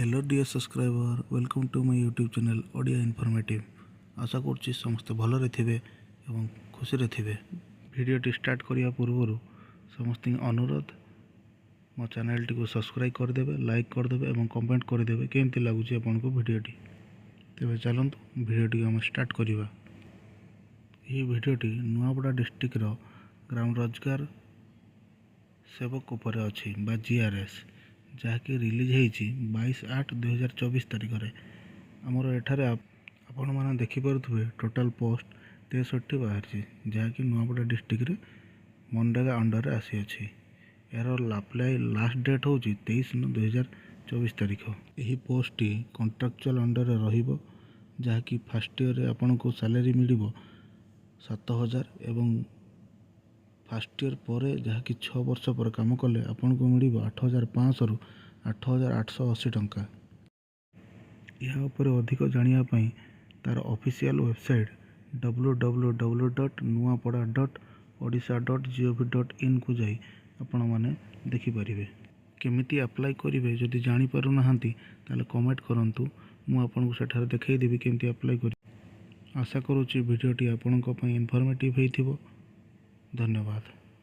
Hello dear subscriber, welcome to my YouTube channel Odia informative. ଆଶା କରୁଛି ସମସ୍ତେ ଭଲରେ ଥିବେ ଏବଂ ଖୁସିରେ ଥିବେ। ଭିଡ଼ିଓଟି ଷ୍ଟାର୍ଟ କରିବା ପୂର୍ବରୁ ସମସ୍ତଙ୍କୁ ଅନୁରୋଧ, ମୋ ଚ୍ୟାନେଲଟିକୁ ସବସ୍କ୍ରାଇବ୍ କରିଦେବେ, ଲାଇକ୍ କରିଦେବେ ଏବଂ କମେଣ୍ଟ କରିଦେବେ କେମିତି ଲାଗୁଛି ଆପଣଙ୍କୁ ଭିଡ଼ିଓଟି। ତେବେ ଚାଲନ୍ତୁ, ଭିଡ଼ିଓଟିକୁ ଆମେ ଷ୍ଟାର୍ଟ କରିବା। ଏହି ଭିଡ଼ିଓଟି ନୂଆପଡ଼ା ଡିଷ୍ଟ୍ରିକ୍ଟର ଗ୍ରାମ ରୋଜଗାର ସେବକ ଉପରେ ଅଛି ବା ଜିଆର୍ଏସ୍, ଯାହାକି ରିଲିଜ୍ ହେଇଛି 22/8/2024 ତାରିଖରେ। ଆମର ଏଠାରେ ଆପଣମାନେ ଦେଖିପାରୁଥିବେ, ଟୋଟାଲ୍ ପୋଷ୍ଟ 63 ବାହାରିଛି, ଯାହାକି ନୂଆପଡ଼ା ଡିଷ୍ଟ୍ରିକ୍ଟରେ ମନରେଗା ଅଣ୍ଡରରେ ଆସିଅଛି। ଏହାର ଆପ୍ଲାଏ ଲାଷ୍ଟ ଡେଟ୍ ହେଉଛି 23/9/2024 ତାରିଖ। ଏହି ପୋଷ୍ଟଟି କଣ୍ଟ୍ରାକ୍ଚୁଆଲ୍ ଅଣ୍ଡରରେ ରହିବ, ଯାହାକି ଫାର୍ଷ୍ଟ ଇୟର୍ରେ ଆପଣଙ୍କୁ ସାଲାରୀ ମିଳିବ 7000 ଏବଂ ଫାର୍ଷ୍ଟ ଇୟର୍ ପରେ, ଯାହାକି 6 ବର୍ଷ ପରେ କାମ କଲେ ଆପଣଙ୍କୁ ମିଳିବ 8500ରୁ 8880 ଟଙ୍କା। ଏହା ଉପରେ ଅଧିକ ଜାଣିବା ପାଇଁ ତା'ର ଅଫିସିଆଲ୍ ୱେବସାଇଟ୍ www.nuapada.odisha.gov.inକୁ ଯାଇ ଆପଣମାନେ ଦେଖିପାରିବେ। କେମିତି ଆପ୍ଲାଏ କରିବେ ଯଦି ଜାଣିପାରୁନାହାନ୍ତି, ତାହେଲେ କମେଣ୍ଟ କରନ୍ତୁ, ମୁଁ ଆପଣଙ୍କୁ ସେଠାରେ ଦେଖାଇଦେବି କେମିତି ଆପ୍ଲାଏ କରିବେ। ଆଶା କରୁଛି ଭିଡ଼ିଓଟି ଆପଣଙ୍କ ପାଇଁ ଇନଫର୍ମେଟିଭ୍ ହେଇଥିବ। ଧନ୍ୟବାଦ।